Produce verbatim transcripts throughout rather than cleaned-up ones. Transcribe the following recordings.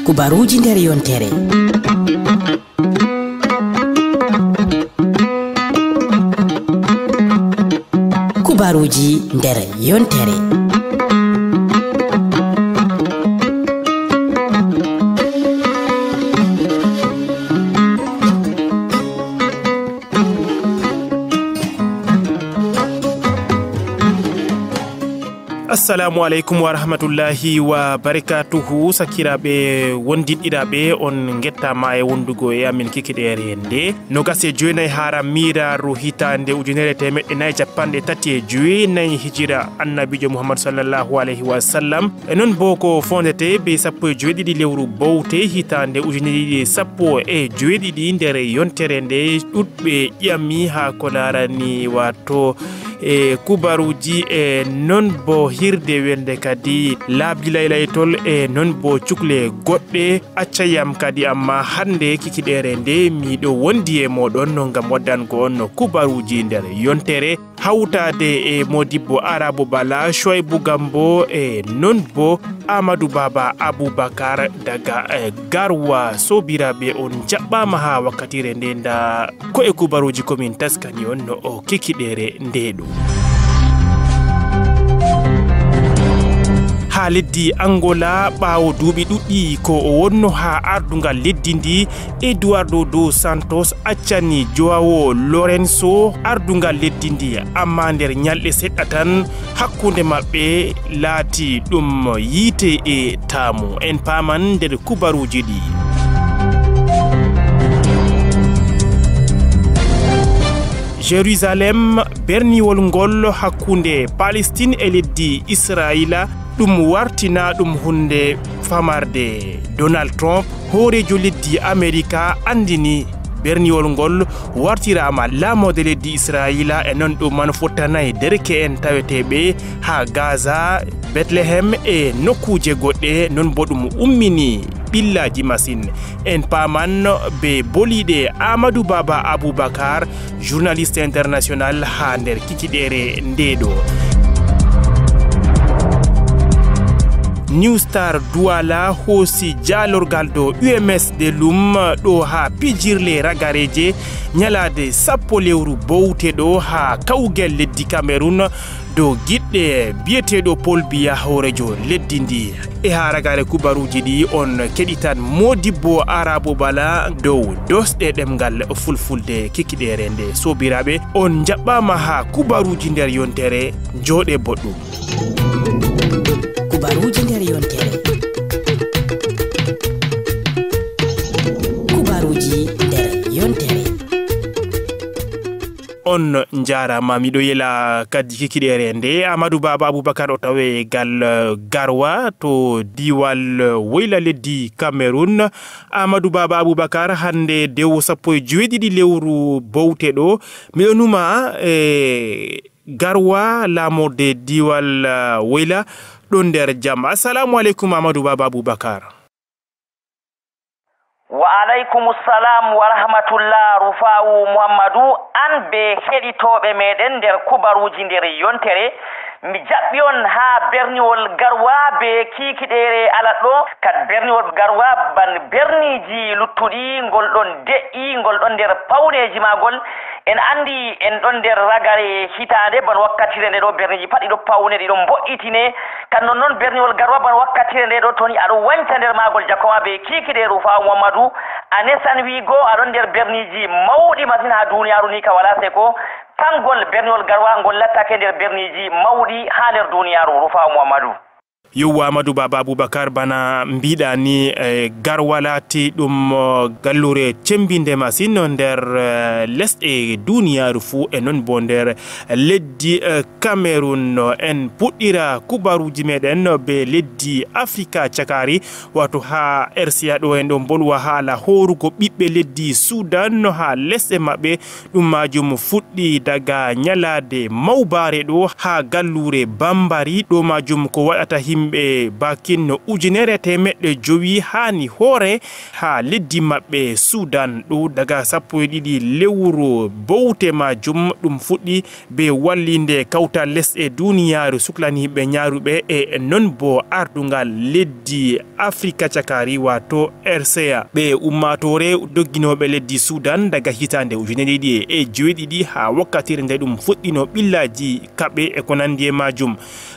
Kubaruuji nder yontere. Kubaruuji nder yontere. Assalamu aleykum wa rahmatullahi wa barakatuhu. Sakiraaɓe wondiɗɗiraaɓe, on ngettaama e wondugo e amin kikiɗeere nde. Nogas e joynayi haaram miiraaru hitaande ujunere teemeɗɗe nayi capanɗe tati e joynayi hijira annabiijo Muhammad sallallahu alayhi wa sallam. E non boo ko foondete be sappo e joweeɗiɗi lewru bowte hitaande ujunere ɗiɗi e sappo e joweeɗiɗi nder yontere nde ɗuɗɓe ƴami haa ko laarani wato e kubaruuji e non boo hirde welde kadi laabi laylaytol e non boo cukle goɗɗe. Accayam kadi amma hannde kikiɗeere nde miɗo wondi e mooɗon no ngam waddango on no kubaruuji nder yontere. Hawtaade e Modibbo Arabo Bala, Shoaibu Gambo e non bo Amadou Baba Abubakar daga, eh, Garwa. Sobiraaɓe, on jaɓɓaama haa wakkatire nde, nda ko e kubaruuji ko min taskani on no o kikiɗeere nde ɗo. Haa leddi Angola, ɓaawo duuɓi ɗuɗɗi ko o wonno haa ardungal leddi ndi, Eduardo dos Santos accani Joao Lourenço ardungal leddi ndi, amma nder nyalɗe seɗɗa tan hakkunde maɓɓe laati ɗum yiite e taamu. En paaman nder kubaruuji ɗi. Jerusalem, berniwol ngol hakkunde Palestine e leddi Israila, ɗum wartina ɗum hunde famarde. Donald Trump, hooreejo leddi Amerika, anndini berniwol ngol wartiraama laamoode leddi Israila, e non ɗum man fottanay derke'en taweteeɓe haa Gaza, Bethlehem e nokkuuje goɗɗe, non bo ɗum ummini ɓillaaji masin. En paaman be boliiɗe Amadou Baba Abubakar, journaliste international haa nder kikiɗeere nde ɗo. New Star Douala hoosi jaalorgal dow U M S de Lum ɗo haa pijirle ragareeje nyalaade sappo lewru bowte ɗo haa kawgel leddi Cameroun dow giɗɗe biyeteeɗo Paul Biya, hooreejo leddi ndi. E haa ragare kubaruuji ɗi on keɗitan Modibbo Arabo Bala dow doosɗe ɗemngal Fulfulde kikiɗeere nde. Sobiraaɓe, on njaɓɓaama haa kubaruuji nder yontere. Njooɗe boɗɗum. Kubaruuji nder yontere. Kubaruuji nder yontere. On njaaraama, miɗo yela kadi kikiɗeere nde. Amadou Baba Abubakar o tawe gal, eh, Garwa to diwal, eh, woyla leddi Cameroun. Amadou Baba Abubakar, hannde dewo sappo e joweeɗiɗi lewru bowte ɗo. Miɗo numa, eh, Garwa, laamorde diwal, eh, woyla, ɗon nder jam. Assalamu aleykum, Amadou Baba Abubakar. Wa aleykumu salaam wa rahmatullah, Rufaawu Muhammadu, an be heɗitooɓe meɗen nder kubaruuji nder yontere. Mi jaɓɓi on haa berniwol Garwa be kiikiɗeere alat ɗo. Kat berniwol Garwa ban berniiji luttuɗi, ngol ɗon de'i, ngol ɗon nder pawneeji maagol. En anndi en ɗon nder ragare hitaande, ban wakkatire nde ɗo berniiji pat ɗiɗo pawne, ɗiɗo mbo'itine. Kan non non berniwol Garwa ban wakkatire nde ɗo toni aɗo wanca nder maagol jakoma be kiikiɗe Rufaawu Muhammadu. A nesan wiigo aɗon nder berniiji mawɗi masin haa duuniyaaru ni ka walaa seko. Kangol berniwol Garwa ngol lattake nder berniiji mawɗi haa nder duuniyaaru, Rufaawu Muhammadu. Yowwa, Amadou Baba Abubakar, bana mbiɗa ni, eh, Garwa laati ɗum, eh, gallure cembinde masin no nder, eh, lesɗe duuniyaaru fuu, e non bo nder leddi, eh, Cameroun. En puɗɗira kubaruuji meɗen be leddi Afrika cakari, wato haa R C A ɗo en ɗon bolwa haala hoorugo ɓiɓɓe leddi Sudan no haa lesɗe maɓɓe. Ɗum maajum fuɗɗi daga nyalaade mawbaare ɗo haa galluure Bambari. Ɗo maajum ko waɗata Yimɓe bakin ujunere teemeɗɗe jowi haani hoore haa leddi maɓɓe Sudan, ɗo daga sappo e ɗiɗi lewru bowte maajum ɗum fuɗɗi be wallinde kawtal lesɗe duniyaaru suklaniiɓe ñaaruɓe e non bo ardungal leddi Afrika cakari, wato R C A. Ɓe ummaatoore dogginooɓe leddi Sudan daga hitaande ujine ɗiɗi e joweeɗiɗi haa wakkatire nde ɗum fuɗɗino ɓillaaji kaɓe e ko nandi e maajum.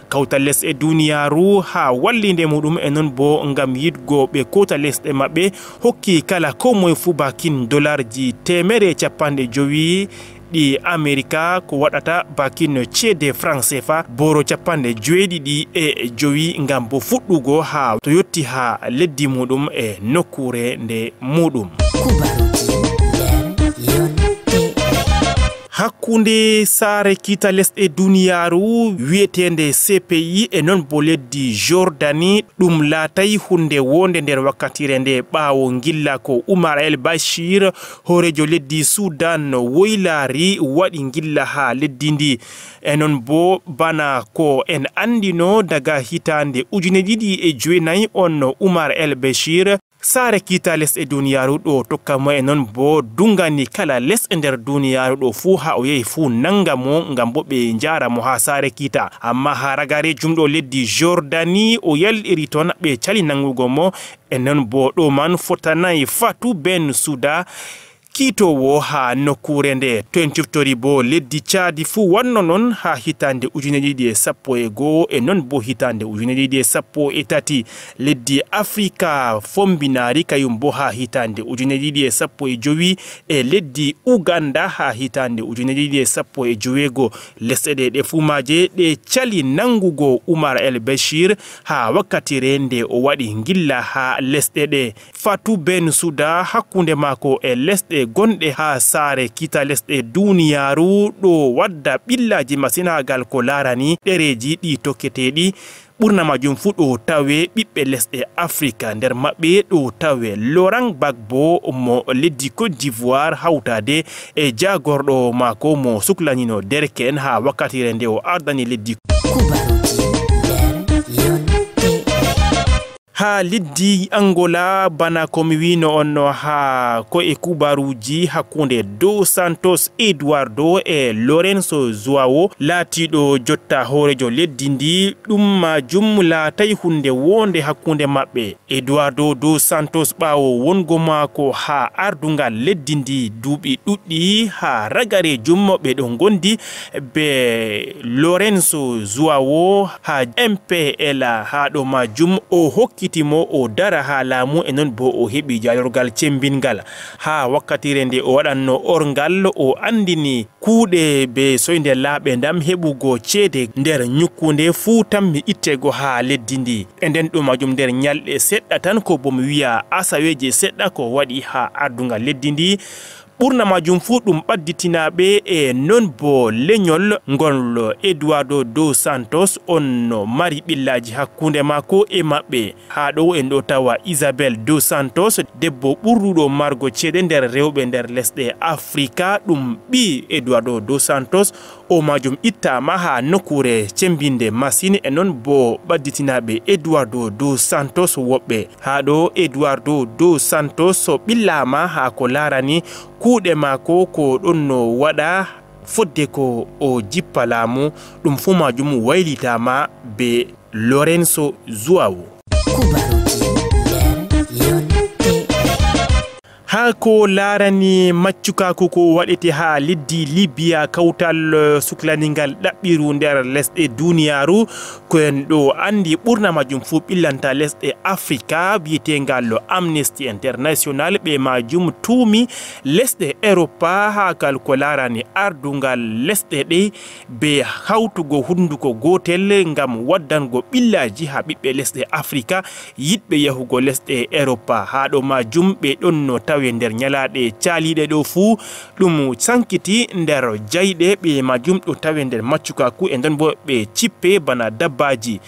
Kawtal lesɗe duniyaaru haa wallinde muɗum e non bo ngam yiɗgo ɓe kota lesɗe maɓɓe hokki kala ko moye fu bakin dolarji teemere capanɗe jowi ɗi Amerika, ko waɗata bakin ceede franc C F A booro capanɗe joweeɗiɗi e jowi, ngam bo fuɗɗugo haa to yotti haa leddi muɗum e nokkuure nde muɗum. Kubaruji nder yontere. Hakkunde saare kiita lesɗe duniyaaru wi'eteende C P I e non bo leddi Jordani, ɗum laatay hunde wonde nder wakkatire nde, ɓaawo ngilla ko Umar El Bashir, hooreejo leddi Sudan woylaari, waɗi ngilla haa leddi ndi. E non bo bana ko en andino daga hitaande ujine ɗiɗi e jowenayi on, Umar El Bashir, saare kiita lesɗe duniyaaru ɗo tokka mo e non bo dungani kala lesɗe nder duniyaaru ɗo fuu haa o yehi fuu nanga mo ngam bo ɓe njaara mo haa saare kiita. Amma haa ragare jumɗo leddi Jordani o yalɗiri ton ɓe cali nangugo mo. E non bo ɗo man fotanayi Fatou Bensouda, kiitoowo haa nokkuure nde. To en ciftori bo leddi Caadi fuu wanno non haa hitaande ujine ɗiɗi e sappo e go'o e non bo hitaande ujine ɗiɗi e sappo e tati. Leddi Afrika Fombinaari kayum bo haa hitaande ujine ɗiɗi e sappo e jowi e leddi Uganda haa hitaande ujine ɗiɗi e sappo e joweego. Lesɗe ɗe, ɗe fuu maaje ɗe cali nangugo Umar El Bashir haa wakkatire nde o waɗi ngilla haa lesɗe ɗe. Fatou Bensouda, hakkunde maako e lesɗe gonɗe haa saare kiita lesɗe duniyaaru, ɗo wadda ɓillaaji masin haa gal ko laarani ɗereeji ɗi tokketeeɗi. Ɓurna maajum fuu ɗo tawe ɓiɓɓe lesɗe Afrika, nder maɓɓe ɗo tawe Laurent Gbagbo mo leddi Côte d'Ivoire, hawtaade e jaagorɗo maako mo suklanino derke'en haa wakkatire nde o ardani leddi. Kubaruji nder yontere. Haa leddi Angola, bana ko mi wi'no on no haa ko e kubaruuji hakkunde Dos Santos Eduardo e Lorenzo Joao, laatiiɗo jotta hooreejo leddi ndi, ɗum maajum laatay hunde woonde hakkunde maɓɓe. Eduardo Dos Santos, ɓaawo wongo maako haa ardungal leddi ndi duuɓi ɗuɗɗi, haa ragareejum ɓe ɗon ngondi be Lorenzo Joao haa M P L A, haa ɗo maajum o hokkiti mo o dara haa laamu, e non bo o heɓi jaalorgal cembinngal. Haa wakkatire nde o waɗanno orngal, o anndini kuuɗe be soynde laaɓe ndam heɓugo ceede nder nyukkunde fuu tammi ittego haa leddi ndi. E nden ɗo maajum nder nyalɗe seɗɗa tan, ko bo mi wi'a asaweeje seɗɗa, ko waɗi haa ardungal leddi ndi. Ɓurna maajum fuu ɗum ɓadditinaaɓe e non bo lenyol ngol Eduardo Dos Santos on no mari ɓillaaji hakkunde maako e maɓɓe. Haa ɗo en ɗo tawa Isabel Dos Santos, debbo ɓurduɗo margo ceede nder rewɓe nder lesɗe Afrika, ɗum ɓii Eduardo Dos Santos, o maajum ittaama haa nokkuure cembinde masin, e non bo ɓadditinaaɓe Eduardo Dos Santos woɓɓe. Haa ɗo Eduardo Dos Santos ɓillaama haa ko laarani kuuɗe maako ko ɗon no waɗa fodde ko o jippa laamu, ɗum fuu maajum waylitaama be Lorenzo Joao. Kubaruji nder yontere. Haa ko laarani maccukaaku ko waɗete haa leddi Libya, kawtal, eh, suklaningal ɗaɓɓiru nder lesɗe duniyaaru, ko en ɗo anndi ɓurna majum fuu ɓillanta lesɗe Afrika, biyetengal Amnesty International, ɓe majum tuumi lesɗe Europa haa kal ko laarani ardungal lesɗe ɗe be hawtugo hunnduko gootel ngam waddango ɓillaaji haa ɓiɓɓe lesɗe Afrika yiɗɓe yahugo lesɗe Europa. Haa ɗo majum ɓe ɗon no tawe nder nyalaaɗe caaliiɗe ɗo fuu, ɗum sankiti nder jayɗe, ɓe majum ɗo tawe nder maccukaaku, e nden bo ɓe cippe bana dabbaaji.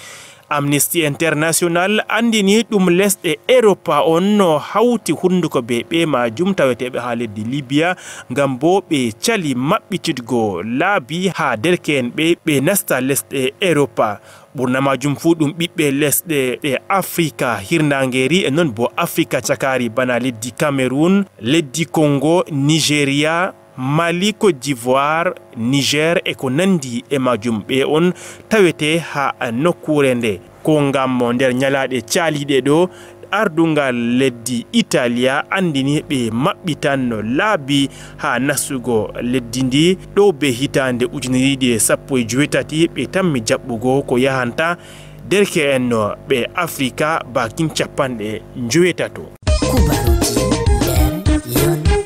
Amnesty International anndini ɗum lesɗe Europa on no hawti hunnduko be ɓe majum taweteeɓe haa leddi Libya, ngam bo ɓe cali maɓɓitidgo laabi haa derke'en ɓe, ɓe nasta lesɗe Europa. Ɓurna majum fuu ɗum ɓiɓɓe lesɗe ɗe Afrika hirnaangeeri e non bo Afrika cakaari, bana leddi Cameroun, leddi Congo, Nigeria, Mali, Côte d'Ivoire, Niger e ko nandi e majum. Ɓe on tawete haa nokkuure nde. Ko ngam mo nder nyalaaɗe caaliiɗe ɗo, ardungal leddi Italiya anndini ɓe maɓɓitanno laabi haa nastugo leddi ndi, ɗo be hitaande ujine ɗiɗi e sappo e joweetati ɓe tammi jaɓɓugo ko yahanta derke'en no ɓe Afrika bakin capanɗe njoweetato. Kubaruji nder yontere.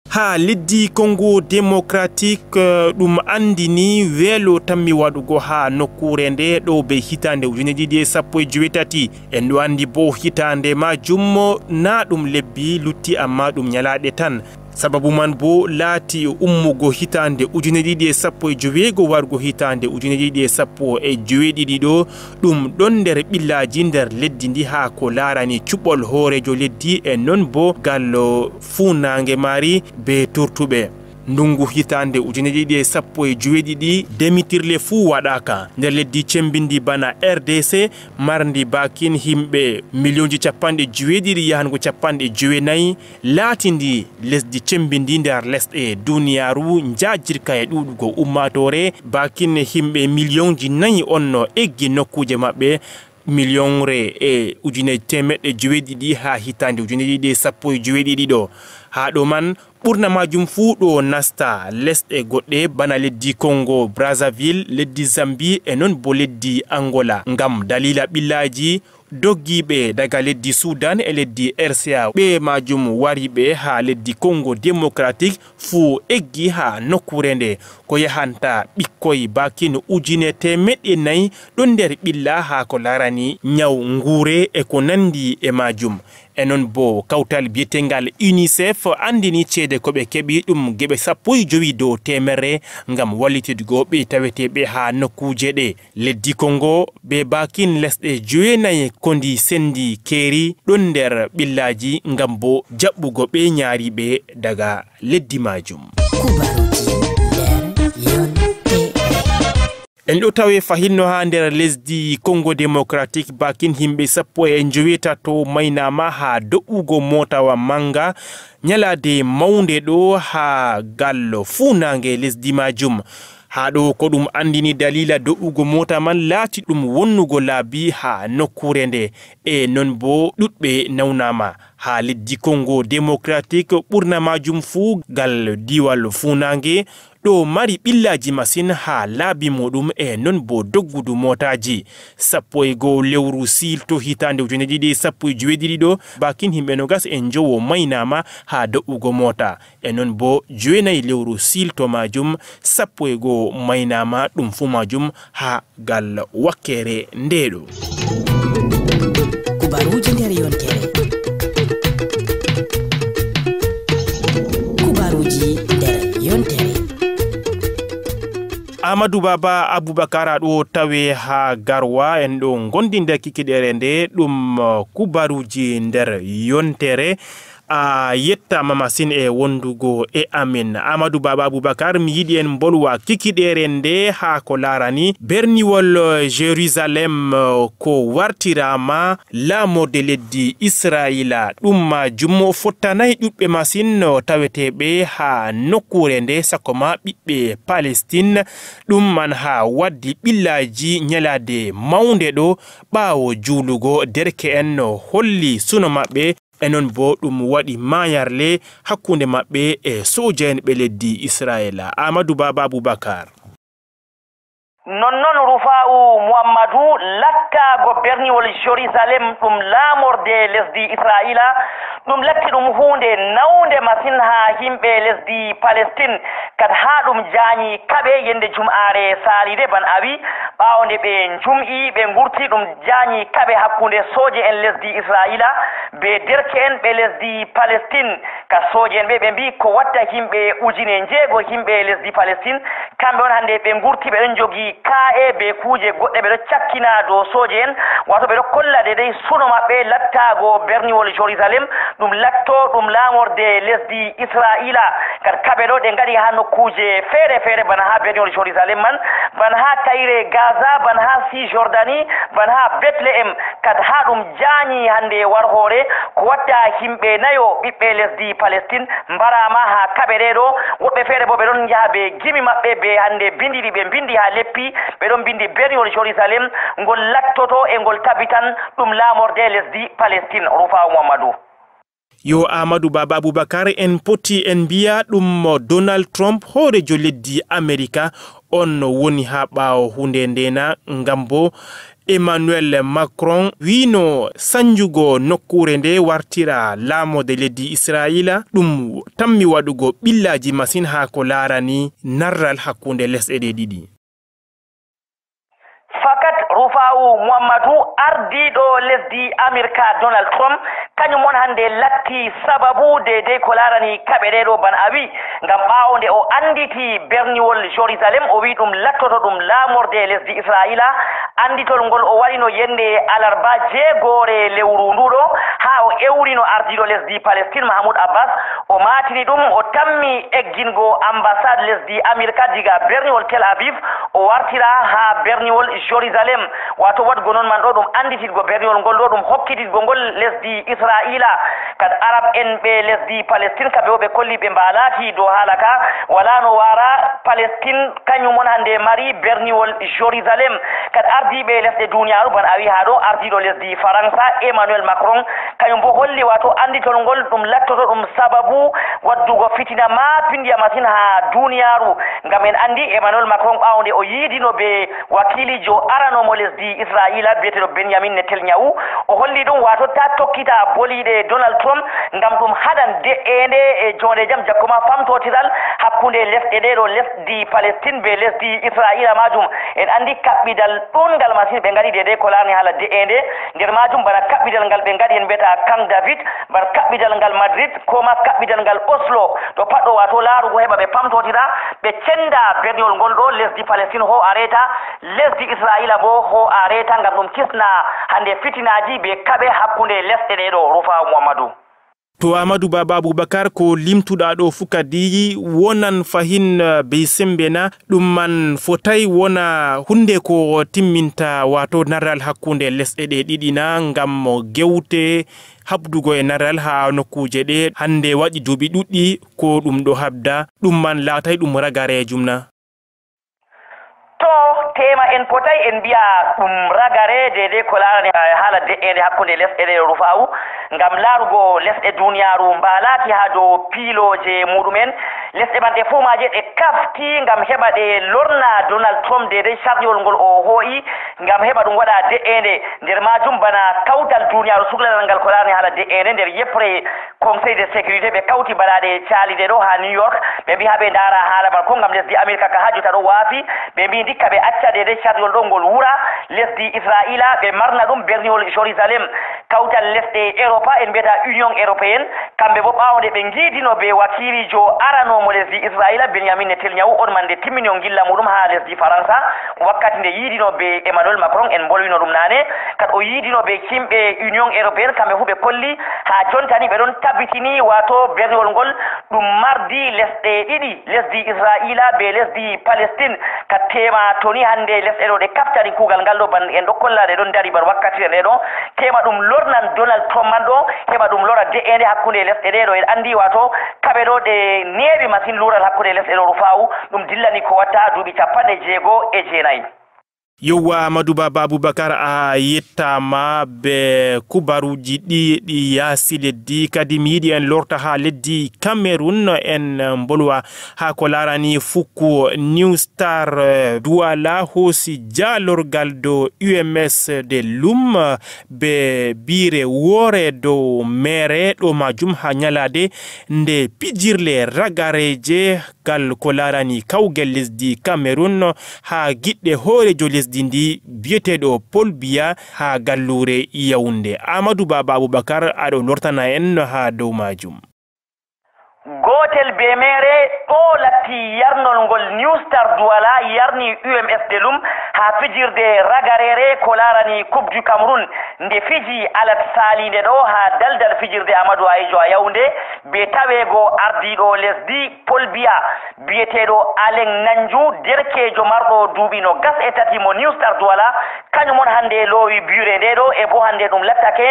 Haa leddi Congo Démocratique, eh, ɗum anndini weelo tammi waɗugo haa nokkuure nde ɗo be hitaande ujine ɗiɗi e sappo e joweetati. En ɗo anndi bo hitaande majum na ɗum lebbi lutti, amma ɗum nyalaaɗe tan. Sababu man bo laati ummugo hitaande ujine ɗiɗi e sappo e joweego wargo hitaande ujine ɗiɗi e sappo e joweeɗiɗi ɗo, ɗum ɗon nder ɓillaaji nder leddi ndi haa ko laarani cuɓol hooreejo leddi e non bo gallo fuunaange maari be turtuɓe. Ndungu hitaande ujine ɗiɗi e sappo e joweeɗiɗi, demitirle fuu waɗaaka. Nder leddi cembindi bana R D C, marndi bakin himɓe miliyonji capanɗe joweeɗiɗi yahango capanɗe jowenayi, laatindi lesdi cembindi nder lesɗe duniyaaru njaajirka e ɗuuɗugo ummaatoore, bakin himɓe miliyonji nayi on no eggi nokkuuje maɓɓe, miliyonre e ujine teemeɗɗe joweeɗiɗi haa hitaande ujine ɗiɗi e sappo e joweeɗiɗi ɗo. Haa ɗo man, ɓurna majum fuu ɗo nasta lesɗe goɗɗe bana leddi Congo Brazzaville, leddi Zambie e non bo leddi Angola. Ngam daliila ɓillaaji, doggiiɓe daga leddi Sudan e leddi R C A, ɓe majum wariiɓe haa leddi Congo Démocratique fuu eggi haa nokkuure nde. Ko yahanta ɓikkoy bakin ujine teemeɗɗe nayi ɗon nder ɓilla haa ko laarani nyaw nguure e ko nandi e majum. E non bo kawtal biyetengal UNICEF anndini ceede ko ɓe keɓi ɗum geɓe sappo e jowi dow teemerre ngam wallitidgo ɓe taweteeɓe haa nokkuuje ɗe. Leddi Congo be bakin lesɗe jowenayi ko ndi sendi keeri ɗon nder ɓillaaji ngam bo jaɓɓugo ɓe nyaariiɓe daga leddi majum. Kubaruji nder yontere. En ɗo tawe fahinno haa nder lesdi Congo Démocratique, bakin himɓe sappo e njoweetato maynaama haa do'ugo mootawa manga nyalaade mawnde ɗo haa gallo fuunaange lesdi majum. Haa ɗo ko ɗum anndini daliila do'ugo moota man laati ɗum wonnugo laabi haa nokkuure nde, e non bo ɗuɗɓe nawnaama. Haa leddi Congo Démocratique, ɓurna majum fuu gal diiwal fuunaange, ɗo mari ɓillaaji masin haa laabi muɗum e non bo doggudu mootaaji. Sappo e go'o lewru siilto hitaande ujine ɗiɗi sappo e joweeɗiɗi ɗo, bakin himɓe nogas e njowo maynaama haa do'ugo moota. E non bo jowenayi lewru siilto majum, sappo e go'o maynaama, ɗum fuu majum haa gal wakkeere nde ɗo. Kubaruji nder yontere. Kubaruji nder yontere. Amadou Baba Aboubacar, a ɗo tawe haa Garwa, en ɗo ngondi nder kikiɗere nde ɗum, uh, kubaruji nder yontere. A yettaama masin e wondugo e amin. Amadou Baba Aboubacar, mi yiɗi en mbolwa kikiɗere nde haa ko laarani berniwol Jérusalem, ko wartiraama laamorde leddi Israila. Ɗum majum fottanay ɗuɗɓe masin no taweteeɓe haa nokkuure nde, sakko ma ɓiɓɓe Palestine. Ɗum man haa waddi ɓillaaji nyalaade mawnde ɗo, ɓaawo juulugo derke'en no holli suno maɓɓe e non bo ɗum waɗi maayarle hakkunde maɓɓe e sooja'en ɓe leddi Israila. Amadou Baba Aboubacar. Nonnon Rufa'u Muhammadu, lattaago berniwol Jerusalem ɗum laamorde lesdi Israila, ɗum latti ɗum huunde nawnde masin haa himɓe lesdi Palestine. Kad haa ɗum jaanyi kaɓe yende jum'aare saaliinde ban awi, ɓaawo nde ɓe njum'i ɓe ngurti, ɗum jaanyi kaɓe hakkunde sooje'en lesdi Israila be derke'en ɓe lesdi Palestine. Ka sooje'en ɓe, ɓe mbi'i ko watta himɓe ujine njeego himɓe lesdi Palestine, kamɓe on hannde ɓe ngurti, ɓe ɗon njogi Ka'e be kuuje goɗɗe ɓe ɗo cakkina dow sooje en, waato ɓe ɗo kolla deydey suno maɓɓe lattaago berniwol Jerusalem, ɗum latto ɗum laamorde lesdi Isra'iila. Kad kaɓe ɗo ɗe ngaɗi haa nokkuuje feere feere, bana haa berniwol Jerusalem man, bana haa tayre Gaza, bana haa Cisjordanie, bana haa Betlehem, kad haa ɗum jaanyi hande war hoore, ko watta himɓe nayo ɓiɓɓe lesdi Palestine mbaraama haa kaɓe ɗe ɗo. Woɗɓe feere bo ɓe ɗon njaha be gimi maɓɓe be hande bindi ɗi ɓe bindi haa leppi, ɓe ɗon bindi berniwol Jerusalem, ngol lattoto e ngol tabitan ɗum laamorde lesdi Palestine. Rufaa'u Muhammadu. Yo Aamadu Baaba Abubakar, en poti en mbiya ɗum Donald Trump, hooreejo leddi Amerika, on woni haa ɓaawo huunde ndeena, ngam bo Emmanuel Macron wiino sanjugo nokkuure nde wartira laamorde leddi Isra'iila, ɗum tammi waɗugo ɓillaaji masin haa ko laarani narral hakkunde lesɗe ɗe ɗiɗi. Fakat Rufaa'u Muhammadu, ardiiɗo lesdi Amirka Donald Trump, kañum on hande latti sababu deydey ko laarani kaɓe ɗe ɗo, bana a wi, ngam ɓaawo nde o anditi berniwol Jerusalem, o wi ɗum lattoto ɗum laamorde lesdi Isra'iila. Anditol ngol o waɗino yende alarba jeegoore lewru ndu ɗo, haa o ewrino ardiiɗo lesdi Palestine Mahmoud Abbas, o maatini ɗum, o tammi eggingo ambassade lesdi Amirka diga berniwol Tel Aviv, o wartira haa berniwol Jerusalem. Waato waɗgo non man ɗo ɗum andititgo berniwol ngol ɗo ɗum hokkititgo ngol lesdi Isra'iila. Kad Arab en ɓe lesdi Palestine, kamɓe wo ɓe kolli ɓe mbaalaaki dow haala ka, walaa no waara Palestine, kañum on hande mari berniwol Jerusalem. Kad ardiiɓe lesɗe duniyaaru, bana a wi haa ɗo, ardiiɗo lesdi Faransa, Emmanuel Macron, kañum bo holli, waato anditol ngol ɗum lattoto ɗum sababu waddugo fitina maa pindiya masin haa duniyaaru. Ngam en andi Emmanuel Macron, ɓaawo nde o yiidino be wakiilijo arano mo lesdi Isra'iila, biyeteeɗo Benjamin Netanyahu, o holli ɗum, waato ta tokkita boliiɗe Donald Trump, ngam ɗum haɗan de'eende e joonde jam, jakko ma famtotiral hakkunde lesɗe ɗe ɗo, lesdi Palestine be lesdi Isra'iila maajum. En andi kaɓɓidal ɗuuɗngal masin ɓe ngaɗi deydey ko laarani haala de'eende. Nder maajum bana kaɓɓidal ngal ɓe ngaɗi en mbiyata Camp David, bana kaɓɓidal ngal Madrid, ko ma kaɓɓidal ngal Oslo. Ɗo pat ɗo waato laarugo heɓa ɓe pamtotira, ɓe cenda berniwol ngol ɗo, lesdi Palestine ho a reeta, lesdi Isra'iila bo ho a reeta, ngam ɗum kisna hande fitinaaji be kaɓe hakkunde lesɗe ɗe ɗo, Rufaa'u Muhammadu. To Aamadu Baaba Abubakar, ko limtuɗaa ɗo fu kadi wonan fahin, eh, bey sembe na? Ɗum man fotay wona huunde ko timminta, waato narral hakkunde lesɗe ɗe ɗiɗi na, ngam gewte haɓdugo e narral haa nokkuuje ɗe hande waɗi duuɓi ɗuɗɗi ko ɗum ɗo haɓda, ɗum man laatay ɗum ragarejum na? To, teema en potay en mbi'a ɗum ragare deydey ko laarani ha-, haala de'eende hakkunde lesɗe ɗe, Rufaa'u, ngam laarugo lesɗe duniyaaru mbaalaaki haa dow piilooje muuɗum'en. Lesɗe man ɗe fuu maaje ɗe kafti ngam heɓa ɗe lorna Donald Trump deydey sarɗiwol ngol o hoo'i, ngam heɓa ɗum waɗa de'eende. Nder maajum bana kawtal duniyaaru suklalal ngal ko laarani haala de'eende nder yeɓre Conseil de sécurité ɓe kawti baɗaaɗe caalide ɗo haa New York. Ɓe mbi haa ɓe ndaara haala man ko ngam lesdi Amerika ka haa jotta ɗo waafi. Ɓe mbi ndikka ɓe acca deydey sarɗiwol ɗo ngol wura lesdi Isra'iila, ɓe marna ɗum berniwol Jerusalem. Kawtal lesɗe Europa en mbiyata Union Européenne, kamɓe bo ɓaawo nde ɓe ngiidino be wakiilijo arano mo lesdi Isra'iila, Benjamin Netanyahu, on man nde timmini o ngilla muɗum haa lesdi Faransa, wakkati nde yiidino be Emmanuel Macron, en mbolwino ɗum naane, kad o yiidino be yimɓe Union Européenne, kamɓe fu ɓe kolli haa jonta ni ɓe ɗon tabitini, waato berniwol ngol ɗum mardi lesɗe ɗiɗi, lesdi Isra'iila be lesdi Palestine. Ka teema to ni hande lesɗe ɗo ɗe kaftani kuugal ngal ɗo, ban en ɗo kolla ɗe ɗon dari ban wakkati ɗe ɗo, teema ɗum lornan Donald Trump man ɗo, heɓa ɗum lora de'eende hakkunde lesɗe ɗe ɗo. En andi waato kaɓe ɗo ɗe neeɓi masin luural hakkunde lesɗe ɗo, Rufaa'u, ɗum dillani ko watta duuɓi cappanɗe jeego e jeenayi. Yowwa, Aamadu Baaba Abubakar, a yettaama be kubaruuji ɗi, ɗi yaasi leddi. Kadi mi yiɗi en lorta haa leddi Cameroun, en mbolwa haa ko laarani fukku. New Star, eh, Douala hoosi jaalorgal dow U M S de Loum, eh, be biire woore dow meere ɗo maajum haa nyalaade nde pijirle ragareeje gal ko laarani kawgel lesdi Cameroun haa giɗɗe hooreejo lesdi ndi biyeteeɗo Paul Biya haa galluure Yaoundé. Aamadu Baaba Abubakar, aɗo lortana en haa dow maajum. Gootel bee meere ɗo latti yarnol ngol New Star Douala yarni U M S de Lum haa fijirde ragareere ko laarani Coupe du Cameroun. Nde fiji alat saaliinde ɗo haa daldal fijirde Amadou Ahidjo a Yaoundé bee taweego ardiiɗo lesdi Paul Biya, biyeteeɗo Alain Nanju, derkeejo marɗo duuɓi no gas e tati mo New Star Douala, kañum on hannde loowi bure nde ɗo, e bo hannde ɗum lattake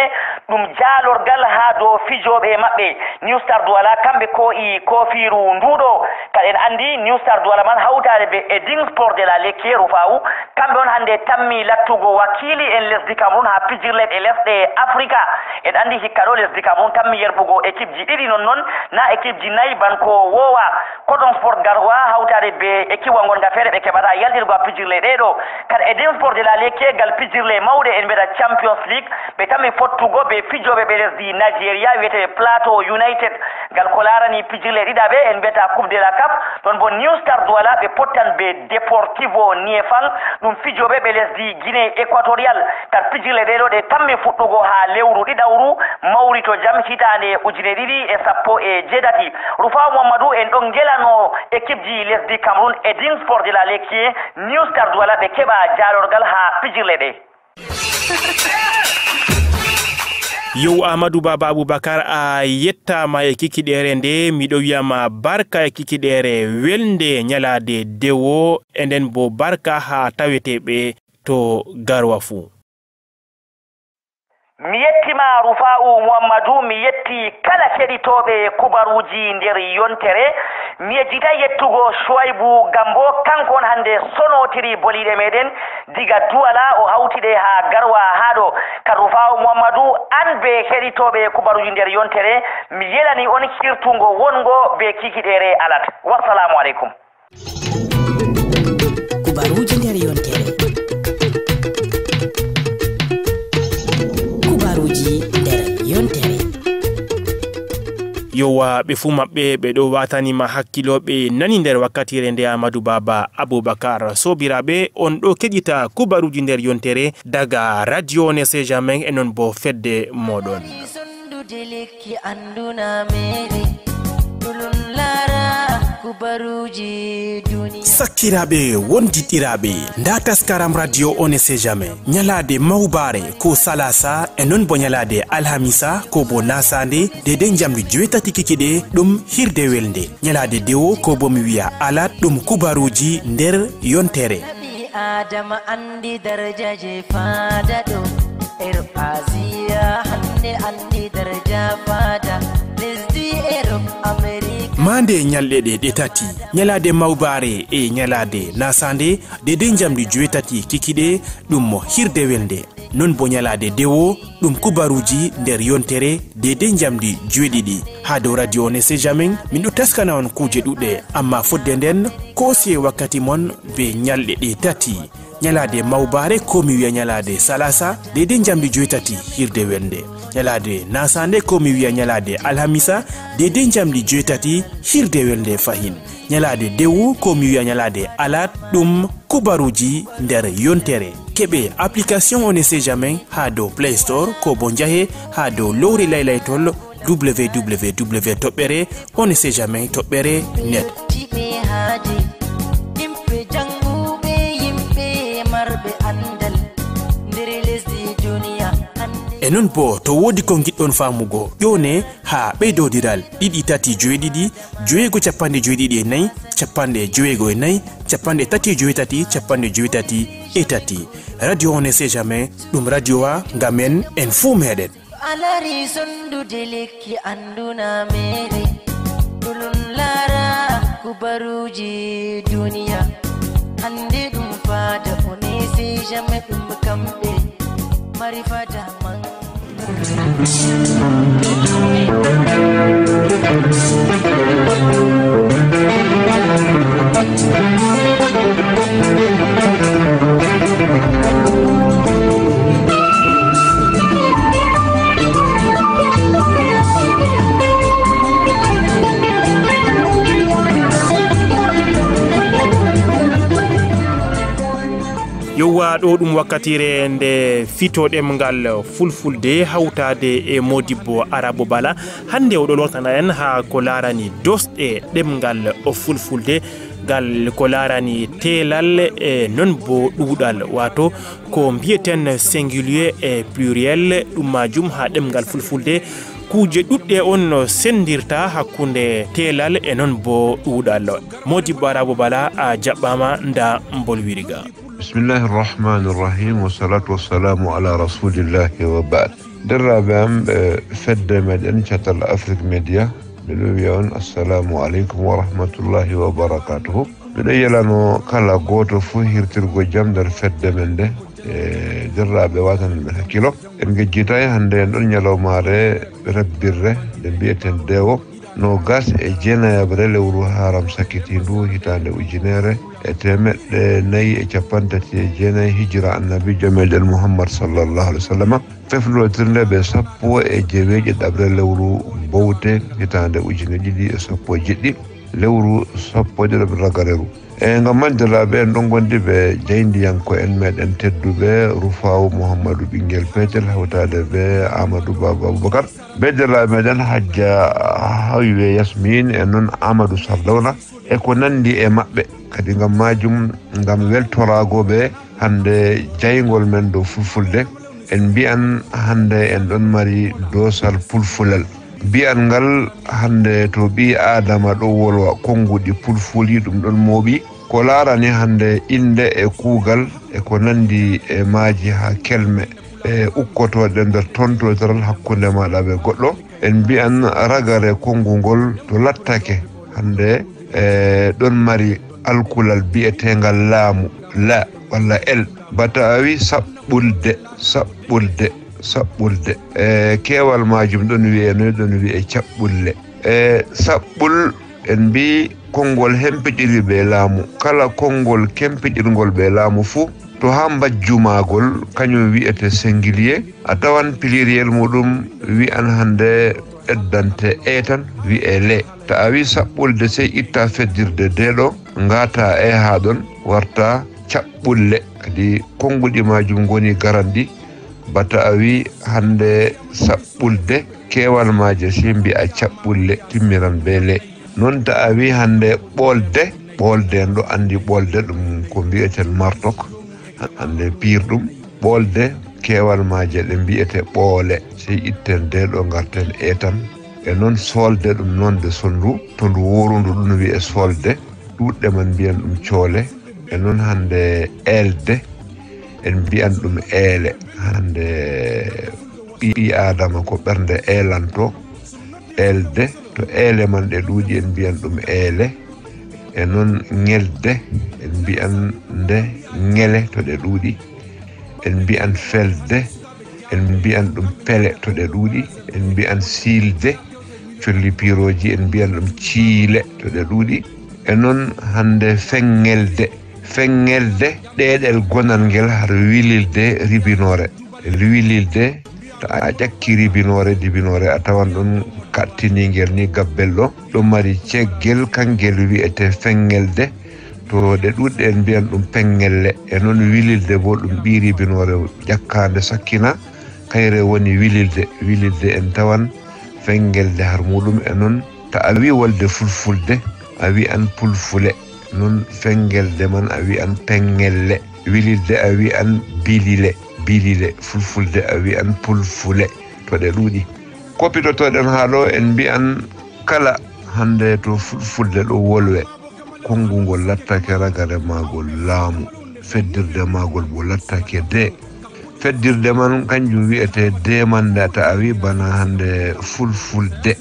ɗum jaalorgal haa dow fijooɓe maɓɓe. New Star Douala, kamɓe koo'i koofiiru nduuɗo. Kaɗen anndi New Star Douala man hawtaade be Edin Sport de la Lekiye Rufawu, kamɓe on hannde tammi lattugo wakiili en lesdi Cameroun haa pijirle ɗe lesɗe Afrika. En anndi hikka ɗo lesdi Cameroun tammi yerɓugo ekipji ɗiɗi, non non na ekipji nayi ban ko woowa. Coton Sport Garoua hawtaade be ekipwa ngonga feere ɓe keɓata yaltirgo haa pijirle ɗe ɗo. Kadi Edin Sport de la Lekiye gal pijirle mawɗe en mbiyata Champions League, ɓe tammi fottugo be fijooɓe ɓe lesdi Nigeria wiyeteeɓe Plateau United. Ngal ko laarani pijirle ɗiɗaɓe en mbiyata Coupe de la CAF, ɗon bo New Star Douala ɓe pottan be Deportivo Niefang, ɗum fijooɓe ɓe lesdi Guinée Équatoriale. Kadi pijirle ɗe ɗo ɗe tammi fuɗɗugo haa lewru ɗiɗawru mawrito jam hitaande ujine ɗiɗi e sappo e jeetati. Rufawu Muhammadu, en ɗon ngelano ekipji lesdi Cameroun Edin Sport de la Lekiye, New Star Douala ɓe keɓa jaalorgal haa pijirle ɗe. Yow Amadou Baba Aboubacar, a yettaama e kikiɗeere nde. Miɗo wiya ma barka e kikiɗeere welnde ñalaade dewo, e nden bo barka haa taweteeɓe to Garoua fuu. Mi yetti ma Rufawu Muhammadu, mi yetti kala keɗitooɓe kubaruuji nder yontere. Mi yejjitay yettugo Shuaibu Gambo, kanko on hannde sonootiri boliiɗe meɗen diga Duwala, o hawti ɗe haa Garwa haa ɗo. Ka Rufawu Muhammadu, an be heɗitooɓe kubaruuji nder yontere, mi yelani on hirtungo wongo be kikiɗeere alat. Wassalaamu aleykum. Kubaruuji nder yontere. Kubaruuji nder yontere. Yowa, ɓe fuu maɓɓe ɓe ɗo waatani ma hakkilo, ɓe nani nder wakkatiire nde. Amadou Baba Aboubacar. Soobiraaɓe, on ɗo keɗita kubaruuji nder yontere daga Radio On Ne Sait Jamais e non bo fedde mooɗon. Sondude lekki anduna mere, ɗulun lara kubaruuji duniya. Sakkiraaɓe, wondiɗɗiraaɓe, nda taskaram Radio On Ne Sait Jamais. Ñalaade mawbaare ko salasa, e non bo ñalaade alhamisa ko bo nasande, deydey njamdi joweetati kikiɗe, ɗum hirde welnde. Ñalaade dewo ko bo mi wiya alat, ɗum kubaruuji nder yontere. Ɓii Adama andi darja je faada ɗo. Erop Aziya hande andi darja faada. Lesdi Erop Amerika. Maande ñalɗe ɗe, ɗe tati, ñalaade mawbaare e ñalaade nasande, deydey njamdi joweetati kikiɗe, ɗum mo hirde welnde. Non bo ñalaade dewo, ɗum kubaruuji nder yontere, deydey njamdi joweeɗiɗi. Haa dow Radio On Ne Sait Jamais, min ɗo taskana on kuuje ɗuɗɗe, amma fodde nden, koosiyee wakkati mon be ñalɗe ɗe tati. Ñalaade mawbaare ko mi wiya ñalaade salasa, deydey njamdi joweetati hirde welnde. Ñalaade nasande ko mi wiya ñalaade alhamisa, deydey njamdi joweetati hirde welnde fahin. Ñalaade dewu ko mi wiya ñalaade alat, ɗum kubaruuji nder yontere. Keɓe application On Ne Sait Jamais haa dow Play Store ko bo njahe haa dow lowre laylaytol W W W toɓɓere on ne sait jamais toɓɓere net. Tiɓe haaje yimɓe jannguɓe, yimɓe marɓe anndal nder lesdi duniya hannde. E non bo, to woodi ko ngiɗɗon faamugo, ƴone haa ɓeydodiral ɗiɗi tati joweeɗiɗi, joweego capanɗe joweeɗiɗi e nayi, capanɗe joweego e nayi, capanɗe tati e joweetati, capanɗe joweetati e tati. Radio On Ne Sait Jamais, ɗum radio wa ngam en, en fuu meɗen. A lari sondude lekki anduna mere, ɗulun lara kubaruuji duniya. Hande ɗum faada On Ne Sait Jamais, ɗum kamɓe mari faada manga. Yowwa, ɗo ɗum wakkatire nde fito ɗemngal fulfulde hawtaade e Modibbo Arabo Bala. Hannde oɗo lortana en haa ko laarani doosɗe ɗemngal fulfulde, ngal ko laarani teelal e non bo ɗuuɗal, waato ko mbiyeten singulier e pluriel, ɗum majum haa ɗemngal fulfulde. Kuuje ɗuɗɗe on no senndirta hakkunde teelal e non bo ɗuuɗal. Modibbo Arabo Bala, a jaɓɓaama nda mbolwiri ga. Bismillahi irrahmani irrahim, wassalatu wassalamu ala rasulillahi wa baad. Derraaɓe am ɓe fedde meɗen Catal Afrique Media, miɗo wiya on assalamu aleykum wa rahmatullahi wa barakatuhu. Miɗo yelano kala gooto fuu hirtirgo jam nder fedde men nde, e derraaɓe watananɓe hakkilo. En ngejjitay hannde en ɗon ñalawmaare rabbirre nde mbiyeten dewo, noogas e jeenayaɓre lewru haram sakkitindu hitaande ujunere e teemeɗɗe nayi e capanɗe tati e jeenayi hijira annabiijo meɗen Muhammad sallallahu alaihi wasallam, feflotirnde be sappo e jeweeɗiɗaɓre lewru bowte hitaande ujine ɗiɗi e sappo e jeɗɗi, lewru sappo e ɗiɗaɓre ragareru. E ngam man, derraaɓe, en ɗon ngondi be jaayndiyanko'en meɗen tedduɓe, Rufaawu Muhammadu Ɓinngel Peetel hawtaade be Aamadu Baaba Abubakar, be derraaɓe meɗen Hajja Haywe Yasmin e non Aamadu Sardawna e ko nanndi e maɓɓe. Kadi ngam maajum, ngam weltoraago ɓe hannde jayngol men dow fulfulde, en mbiyan hannde en ɗon mari doosal pulfulal. Mbiyan ngal hannde to ɓii Aadama ɗo wolwa konnguɗi pulfuli ɗum ɗon mooɓi. Ko laarani hannde innde e kuugal e ko nanndi e maaji haa kelme e ukkotooɗe nder tontootiral hakkunde maaɗa be goɗɗo. En mbiyan ragare konngu ngol to lattake hannde e ɗon mari alkulal bi'eteengal laamu, la walla el. Bata a wi saɓɓulde, saɓɓulde, saɓɓulde. E keewal maajum ɗon wi'e noy? Ɗon wi'e caɓɓulle. E saɓɓul en mbi konngol hempiɗiri ɓe laamu. Kala konngol kempiɗirngol ɓe laamu fuu, to haa mbajju maagol, kañum wi'ete singulier, a tawan pluriel muɗum wi'an hannde eddante e tan wi'e le. Ta a wi saɓɓulde, sey itta feddirde de ɗo, ngata e haa ɗon, warta caɓɓulle. Kadi konnguɗi maajum ngoni garanɗi. Bata a wi hannde saɓɓulde, keewal maaje sey mbi'a caɓɓulle, timmiran be le. Non ta a wi hannde ɓoolde, ɓoolde en ɗo anndi ɓoolde ɗum ko mbi'eten martok, hannde piirɗum. Ɓoolde, keewal maaje ɗe mbi'ete ɓoole, sey itten de ɗo ngarten e tan. E non soolde, ɗum nonde sonndu, to ndu woorundu ɗum wi'e soolde, ɗuuɗɗe man mbi'an ɗum coole. E non hannde eelde, en mbi'an ɗum eele. Hannde ɓii Aadama ko ɓernde eelanto, eelde, to eele man ɗe ɗuuɗi en mbi'an ɗum eele. E non ŋelde, en mbi'an nde ŋele to ɗe ɗuuɗi. En mbi'an felde, en mbi'an ɗum pele to ɗe ɗuuɗi. En mbi'an siilde, colli piirooji, en mbi'an ɗum ciile to ɗe ɗuuɗi. E non hannde feŋŋelde, feŋŋelde ɗeeɗel gonal ngel har wililde ribinoore. Wililde, to a ƴakki ribinoore, dibinoore, a tawan ɗon kaɗtiniingel ni gabbel ɗo, ɗo mari ceggel, kangel wi'ete feŋŋelde. To ɗe ɗuuɗɗe en mbi'an ɗum peŋŋelle. E non wililde bo ɗum ɓii ribinoore ƴakkaande sakkina, kayre woni wililde. Wililde en tawan feŋŋelde har muɗum. E non ta a wi wolde fulfulde, a wi'an pulfule. Non feŋŋelde man a wi'an peŋŋelle. Wililde a wi'an bilile, bilile. Fulfulde a wi'an pulfule. To ɗe ɗuuɗi. Ko pitotoɗen haa ɗo, en mbi'an kala hannde to fulfulde ɗo wolwe, konngu ngol lattake ragare maagol laamu, feddirde maagol bo lattake de. Feddirde man kanjum wi'ete de man, nda ta a wi bana hannde fulfulde.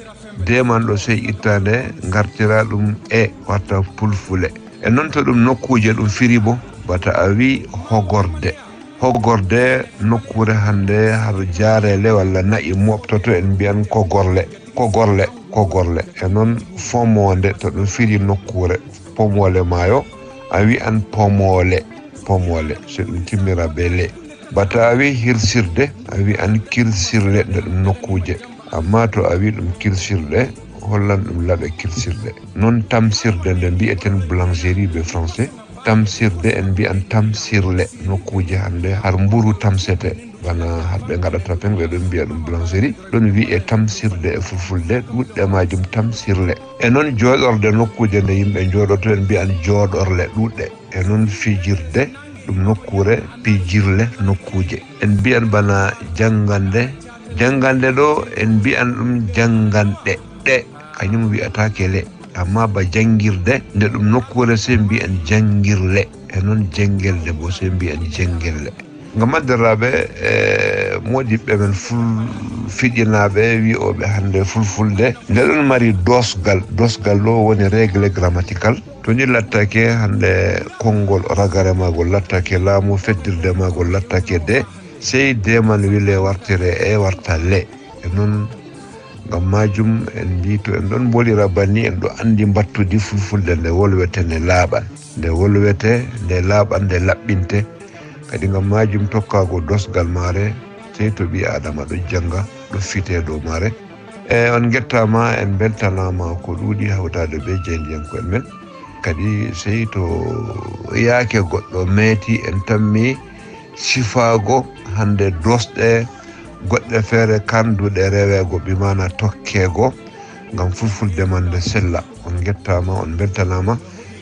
De man ɗo sey itta nde, ngartira ɗum e, warta pulfule. E non to ɗum nokkuuje ɗum firi bo, bata a wi hogorde. Hogorde nokkuure hannde har jaareele walla na'i mooɓtoto, en mbi'an kogorle, kogorle, kogorle. E non fomoonde, to ɗum firi nokkuure, pomoole maayo, a wi'an pomoole, pomoole, so ɗum timmira be le. Bata a wi hirsirde, a wi'an kirsirle nde ɗum nokkuuje. Amma to a wi ɗum kirsirɗe, hollan ɗum laɓe kirsirɗe. Non tamsirde nde mbi'eten boulangerie be français, tamsirde, en mbiyan tamsirle. Nokkuuje hannde har mburu tamsete, bana har ɓe ngaɗata pen, ɓe ɗon mbiya ɗum boulangerie. Ɗon wi'e tamsirde e fulfulde, ɗuɗɗe maajum tamsirle. E non jooɗorde, nokkuuje nde yimɓe njooɗoto, en mbiyan jooɗorle ɗuɗɗe. E non fijirde, ɗum nokkuure, pijirle, nokkuuje. En mbiyan bana janngande. Janngande ɗo, en mbiyan ɗum jannganɗe, ɗe, kañum wi'ataake le. Amma ba janngirde, nde ɗum nokkuure, sey mbiyan janngirle. E non janngelde bo, sey mbiyan janngelle. Ngam adderaaɓe, e moodiɓɓe men ful-, fiɗinaaɓe wi'ooɓe hannde fulfulde, nde ɗon mari doosgal. Doosgal ɗo woni règle grammatical. To ni lattake hannde konngol ragare maagol lattake, laamu feddirde maagol lattake de, sey de man wile wartire e warta le. E non, ngam maajum en mbii to en ɗon mbolira banni, en ɗo anndi mbattudi fulfulde nde wolwete, nde laaɓan. Nde wolwete, nde laaɓan, nde laɓɓinte. Kadi ngam maajum tokkaago doosgal maare, sey to ɓii Aadama ɗo jannga, ɗo fite dow maare. E on ngettaama, en mbeltanaama ko ɗuuɗi hawtaade bee jaayndiyanko'en men. Kadi sey to yaake goɗɗo meeti, en tammi sifaago hannde doosɗe goɗɗe feere kanduɗe reweego, bi maana tokkeego, ngam fulfulde man nde sella. On ngettaama, on mbeltanaama.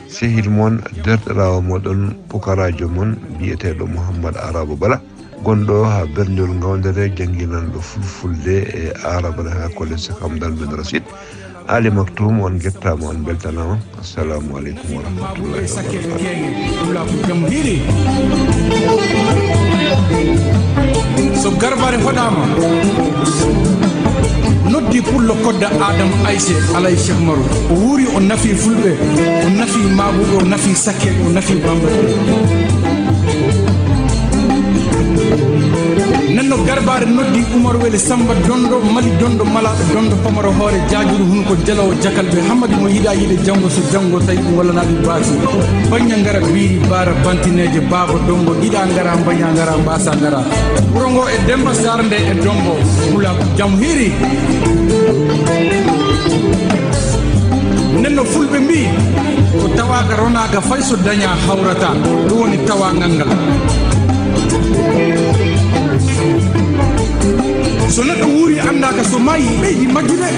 Sehil mon, deerɗiraawo mooɗon, pukaraajo mon, bi'eteeɗo Muhammad Arabo Bala, gonɗo haa berniwol Ngawdere, jannginanɗo fulfulde e Arabere haa Collège Cheikh Hamdan Ben Rashid. Ali Maktoum, on ngettaama, on mbeltanaama. Assalamu aleykum wa rahmatullahi wa barakatuh. So Garbare hoɗaama, noddi pullo kodda Adam Ayse Alay Cheikh Maru. O wuuri, o nafi fulɓe, o nafi maabuɓe, o nafi sakkeeɓe, o nafi bambaɗe. Nden no Garbare noddi Umar Wele Samba Dondo, Mali Dondo, Malaɗo Dondo, Pamaro Hoore, Jaajuru Hunuko, Jalawo Jakalɓe, Hammadi mo yiɗa yiɗe janngo, so janngo tawi ɗum wallanaɗum baasi. Baña ngara biiri baara bantineeje, baaba Dombo, yiɗa ngara, mbaña ngara, mbaasa ngara. Wuro ngo e Demba Sarr nde e Dombo, Pulaaku jam hiiri. Nden no fulɓe mbii, ko tawaaka ronaaka fay so daña hawrata, ɗum woni tawaangal ngal. So neɗɗo wuuri anndaaka, so maayi ɓeydi majjude.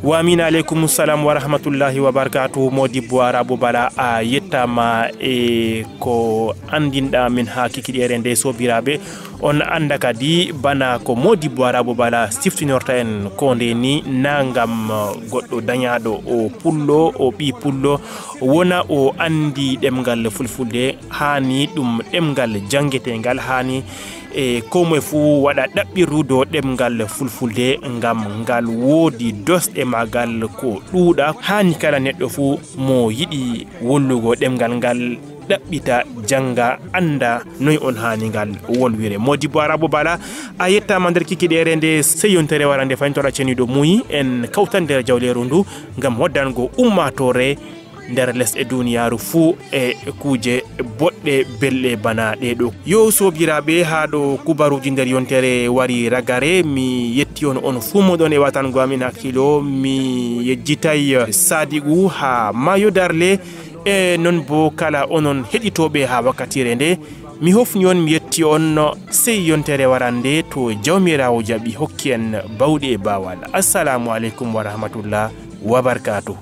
Wa amina aleykum salam wa rahmatullahi wa barakatuhu. Modibbo Arabu Bala, a yettaama e ko anndinɗa min haa kikiɗeere nde, soobiraaɓe. On annda kadi bana ko Modibbo Arabu Bala siftinorta en ko nde ni, na ngam goɗɗo dañaaɗo o pullo, o ɓii pullo, wona o anndi ɗemngal fulfulde, haani ɗum ɗemngal janngeteengal, haani e koo moye fuu waɗa ɗaɓɓirdu dow ɗemngal fulfulde ngam ngal woodi doosɗe maagal ko ɗuuɗa. Haani kala neɗɗo fuu mo yiɗi wollugo ɗemngal ngal ɗaɓɓita, jannga, annda noy on haani ngal wolwire. Modibbo Arabu Bala, a yettaama nder kikiɗeere nde, sey yontere wara nde fayntora ceniiɗo muuyi, en kawtan nder jawleeru ndu ngam waddango ummaatoore nder lesɗe duniyaaru fuu e kuuje boɗɗe belɗe bana ɗee ɗo. Yo soobiraaɓe, haa ɗo kubaruuji nder yontere wari ragare, mi yetti on on fuu moɗon e watango amin hakkilo, mi yejjitay Sadigu haa Maayo Darle, e non bo kala onon heɗitooɓe haa wakkatiire nde, mi hofni on, mi yetti on, sey yontere warande to Jawmiraawo jaɓi hokki en bawɗe e baawal. Assalaamu aleykum wa rahmatullah wa barkaatuhu.